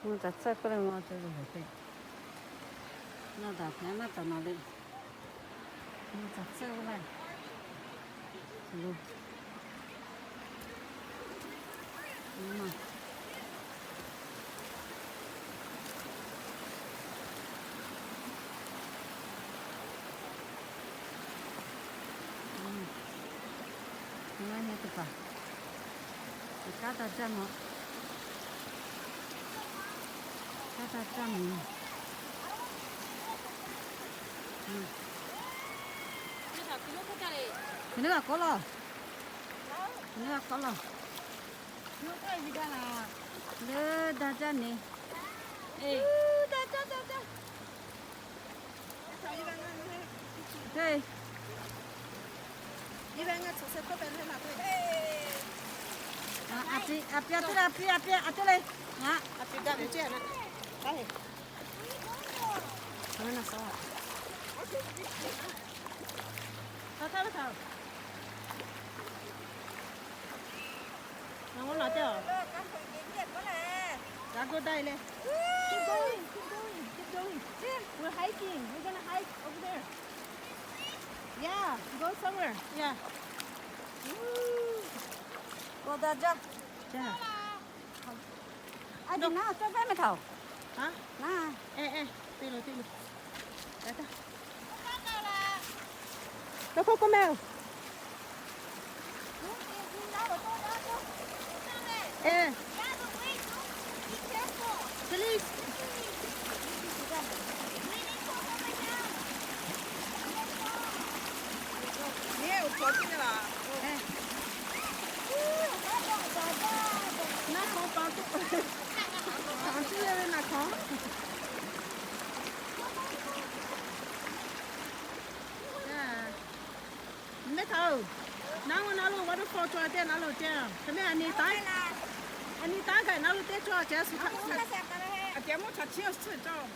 Mvuhˇ caˬ tsuhˇ k'oˆ leh mvuhˇ caˬ tsuhˇ ve hk'e, na daꞈ hpehꞈ maˇ taˍ naˍ le. Mvuhˇ caˬ tsuhˇ k'oˆ leh, Nyi teˇ hpaˍ, kaˉ taˇ jaˇ mawˬ. Kaˉ taˇ jaˇ mawˬ. Hk'e nˉ g'a k'oˆ laˇ. Hk'e nˉ g'a k'oˆ laˇ. Leuˉ daˇ jaˇ ne. Daˇ jaˇ, daˇ jaˇ. A pi, a pi, a teˇ le, a pi, a teˇ le. Ngan mawˇ la teˇ aˬ. G'a go da le. Keep going, keep going, keep going. We're hiking. We're gonna hike over there. Yeah, go somewhere. Yeah. Woo. Go da jaˇ. Jaˇ. A di naˉ awˬ cawˇ gaˇ meh htaꞈ-oˬ. Naˉ. Te lo te lo. Tawˇ hkawˇ k'oˆ meh-oˬ. Please. Naˉ hk'aw pa tuˬ, hk'aw tuˬ le ve naˉ hk'aw. Mehˇ htaꞈ-oˬ, naˉ g'awˇ naˉ lo waterfall cawˬ teˇ naˉ lo ceh, hk'e mehˇ a nyi taˉ, a nyi taˉ gaˬ naˉ lo teˇ cawˬ ceh suh htaꞈ suh. Aꞈ tiꞈ mvuhˇ htaꞈ chiˇ suhˍ cawˬ.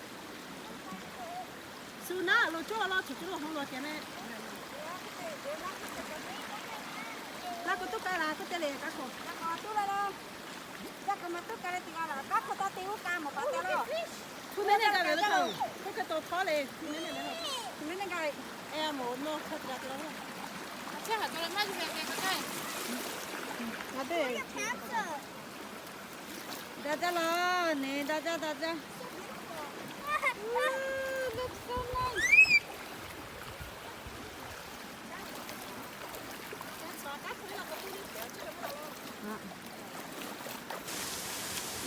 Suh naˉ lo cawˬ laˇ, cawˬ cawˬ lo hawˉ lo ceh mehˆ. Laˇ k'o tuˉ k'ai la k'oˆ te le, kaˉ hk'aw. Kaˉ hk'aw ma tuˉ k'ai le teˇ g'aˇ la, kaˉ hk'aw taˇ te uˉ ka mawˬ pa taˇ laˇ. Htu mehˉ neˆ gaˇ ve le hk'aw, hk'e to hkawˇ le, htu mehˉ neˆ le. Htu mehˉ neˆ gaˇ ve. E, a moˍ nawˬ hk'aw te g'a te laˇ. Daꞈ jaˇ laˬ, neˬ daꞈ jaˇ, daꞈ jaˇ. Ooh, looks so nice.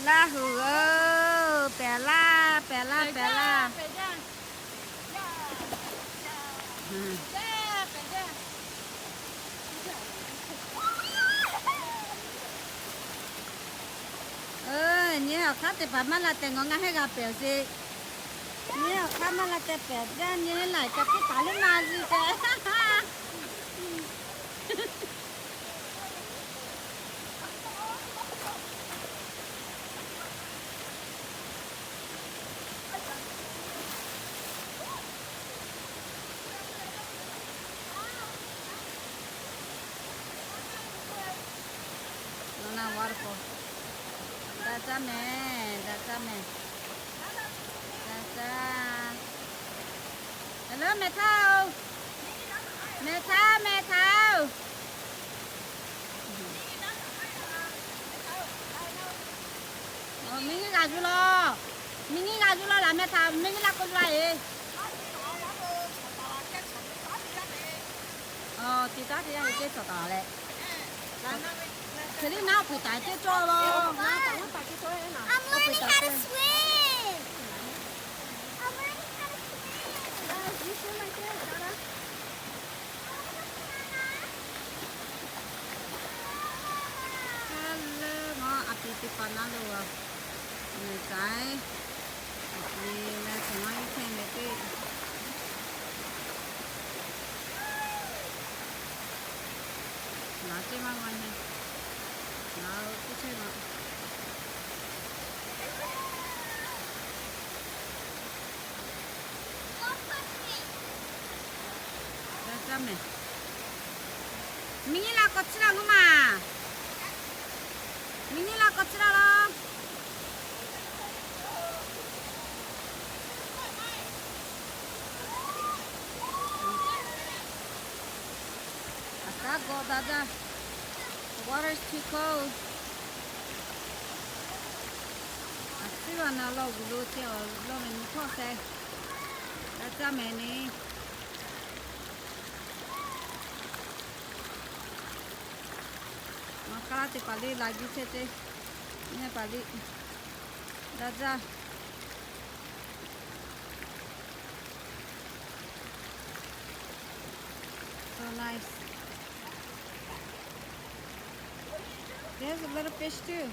Laˇ huˍ oˬ, pehˬ laˇ, pehˬ laˇ, pehˬ laˇ. Nyi awˬ hk'aˇ teˇ hpaˍ maˇ la tehꞈ, ngaˬ ngaˇ heˆ g'a pehˬ sheˍ. Nyi awˬ hk'aˇ maˇ la tehꞈ pehˬ jaˇ, nyi laˬ ca teˇ hpaˍ leuˉ maˇ zuhˇ tehꞈ. Naˉ waˉ k'o, daꞈ jaˇ mehˍ, daꞈ jaˇ mehˍ, daꞈ jaˇ. Hello, mehˬ htaˇ-oˬ, mehˬ htaˇ, mehˬ htaˇ-oˬ. Miˬ nyiˇ g'aꞈ yuˬ law, miˬ nyiˇ g'aꞈ yuˬ law laˬ mehˬ htaˇ, miˬ nyiˇ laˇ k'o yuˬ la-eˬ. Tiꞈ taˉ teˇ yanˇ hui teˇ cawˬ taˍ leh, hk'e liˇ naˉ oˇ puiˍ taˍ teˇ cawˇ law. Hello, ma a pi teˇ hpaˍ naˉ lo a, mehˬ k'ai, a pi leh hk'e maˇ iˉ hk'e mehˬ teˇ. Laˬ ceˇ maˇ g'a nyi. Laˬ teˇ chehˇ ma. Daꞈ jaˇ mehˍ. Miˬ nyiˇ laˇ k'o chiˇ laˇ g'uˇ maˬ. Miˬ nyiˇ laˇ k'o chiˇ laˇ law. G'aw daꞈ jaˇ. The water is too cold. Aꞈ, suˉ va na law g'uiˬ lo ce awˬ lawn ve nyi hpawˇ sheh. Daꞈ jaˇ mehˍ ne. Maˍ hk'aˇ laˇ ce paˍ le laˬ ji chehˇ ce. Nyi paˍ le. Daꞈ jaˇ. So nice. There's a little fish too.